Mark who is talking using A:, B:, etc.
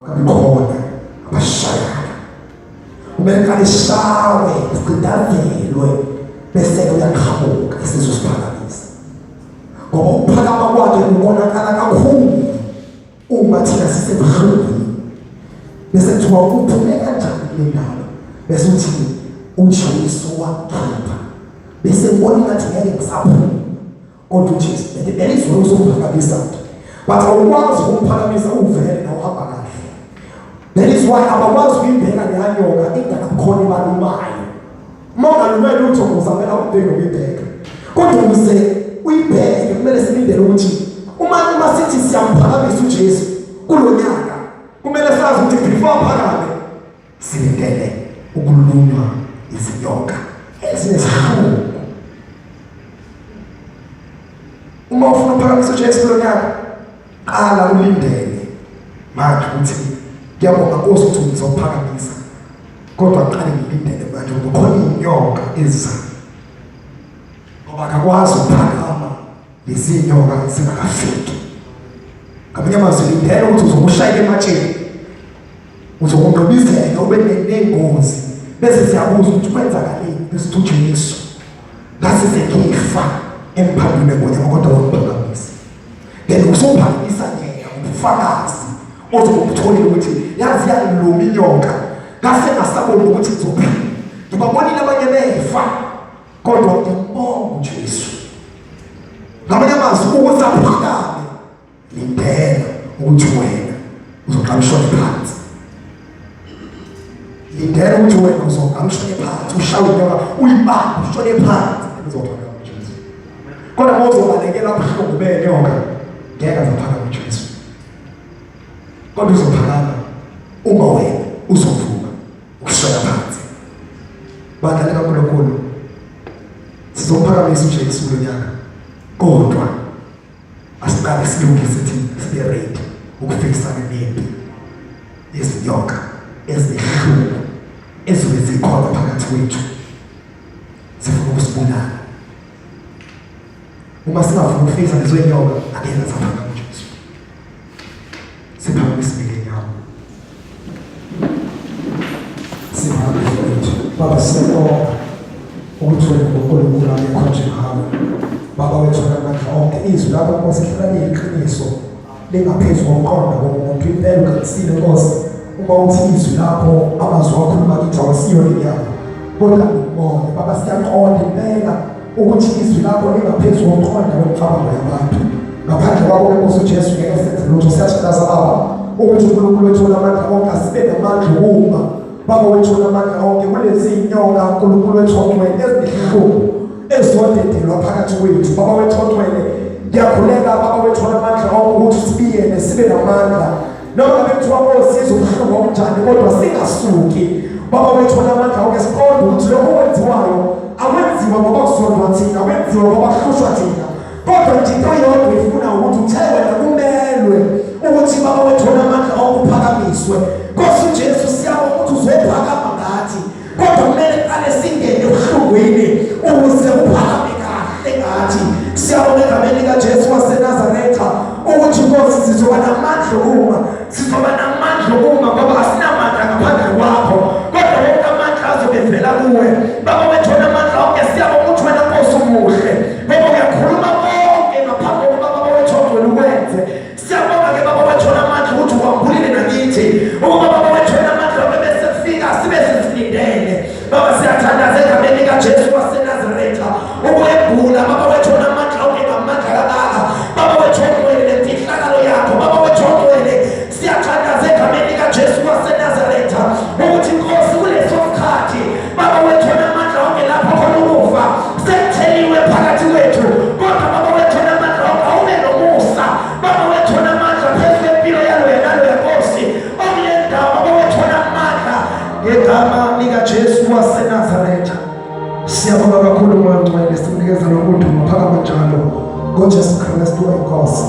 A: Khona abashayana kumele qale ishawe icindazelwe bese uyaqhamuka esizosiphakamisa, ngoba ukuphakama kwakhe kubonakala kakhulu uma thina sisebuhlungwini, bese kuthiwa uphume kanjani kule ndawo, bese uthi uJesu wakhipha, bese ubona ngathi ngeke ngisaphuma. Kodwa uJesu belizwe uzomphakamisa, but awukwazi ukumphakamisa uvele nawuhamba kahle. That is why abakwazi ukuyibheka leya nyoka ingakakhona ibalumayo. Uma ungalumele lutho uzamela ukubheka ukuyibheka, kodwa ukuze uyibheke kumele silindele ukuthi uma sithi siyamphakamisa uJesu kulo nyaka, kumele sazi ukuthi before aphakame silindele ukulunywa izinyoka ezinesihluku. Uma ufuna ukuphakamisa uJesu kulo nyaka, qala ulindele manje ukuthi ngiyabonga Nkosi ukuthi ngizophakamisa, kodwa qale ngilindele manje ngoba khona inyoka ezayo, ngoba akakwazi ukuphakama lezi nyoka zingakafiki. Ngamanye amazwi, lindela ukuthi uzokushayela ematsheni, uzokungqibizela, ube nengozi, bese siyabuza ukuthi kwenzakaleni, bese uthi uJesu ngase sengifa emphambili ngonyama, kodwa wamphakamisa. Then usuphakamisa yena ubufakazi ozobutholile ukuthi yazi yangiluma inyoka, ngase ngasabona ukuthi ngizophila, ngibabonile abanye befa, kodwa ngiyambonga uJesu. Ngamanye amazwi, ukuthi aphakame, lindela ukuthi wena uzoqala ushone phansi, lindela ukuthi wena uzoqala ushone phansi, ushawe inyoka, uyibambe ushone phansi, uzophakama uJesu. Kodwa uma uzobalekela ubuhlungu benyoka, ngeke azophakama uJesu, kodwa uzophakama uma wena uzovuma ukushona phansi. Bandla likaNkulunkulu, sizophakamisa uJesu kulo nyaka, kodwa asiqale silungise thina, sibe ready ukufikisana nempi yezinyoka ezinehlungu ezobe zikhona phakathi kwethu, zifuna ukusibulala. Uma singafuni ukufisa lezo nyoka, angeke saphakama uJesu. Siphakamise ngenyawo, siphakamise ethu. Baba, siyabonga ukuthi wena uNkulunkulu, akekho njengawe. Baba wethu namandla onke, izwi lakho Nkosi lihlala liyiqiniso, lingaphezu kokuqonda komuntu. Impela uqinisile Nkosi uma uthi izwi lakho, amazwi akhuluma kithi awasiyo inyama kodwa ngumoya. Baba, siyaqonda impela ukuthi izwi lakho lingaphezu kokuqonda kwemicabango yabantu. Ngaphandle kwakho Nkosi uJesu ngeke senze lutho. Siyathandaza Baba ukuthi uNkulunkulu wethu onamandla onke asibe namandla ukuma, Baba wethu onamandla onke, kulezi inyoka, uNkulunkulu wethu ongcwele, ezibuhlungu ezizodedelwa phakathi kwethu. Baba wethu ongcwele, ngiyakhuleka Baba wethu onamandla onke ukuthi sibiyele, sibe namandla, noma ngabe kuthiwa kosiza ubuhlungu obunjani, kodwa singasuki. Baba wethu onamandla onke, siqonde ukuthi lokho okwenziwayo akwenziwa ngoba kuzondwa thina, kwenziwa ngoba kuhlushwa thina, kodwa nje into yodwa ifuna ukuthi uthe wena kumelwe ukuthi Baba wethu onamandla onke uphakamiswe. Nkosi uJesu, siyabonga ukuthi uzophakama ngathi, kodwa kumele qale singene ebuhlungwini ukuze uphakame kahle ngathi. Siyabonga egameni likaJesu waseNazaretha ukuthi Nkosi sizoba namandla okuma, sizoba namandla okuma, ngoba asinamandla ngaphandle kwakho, kodwa wonke amandla azobe evela kuwe, Baba wethu onamandla onke. Siyabonga ukuthi wena Nkosi umuhle, ngoba uyakhuluma konke ngaphambi kokuba Baba wethu ogcwele ukwenze. Siyabonga ke Baba wethu onamandla ukuthi ukwambulile nakithi ukuba Baba wethu onamandla bese kufika sibe sesilindele. Baba, siyathandaza egameni likaJesu waseNazaretha ukwembula Baba wethu onamandla onke ngamandla kangaka, Baba wethu ongcwele, nemfihlakalo yakho, Baba wethu ongcwele. Siyathandaza egameni likaJesu waseNazaretha ukuthi Nkosi kuleso sikhathi, Baba wethu onamandla onke, lapho khona ukufa sekutheliwe phakathi kwethu, kodwa Baba wethu onamandla onke awube nomusa, Baba wethu onamandla, phezu kwempilo yaloya naloya Nkosi okule ndawo, Baba wethu onamandla, ngegama likaJesu waseNazaretha. Siyabonga kakhulu, Moya Ongcwele, sikunikeza lokudumo phakama njalo ngoJesu Kristu inkosi.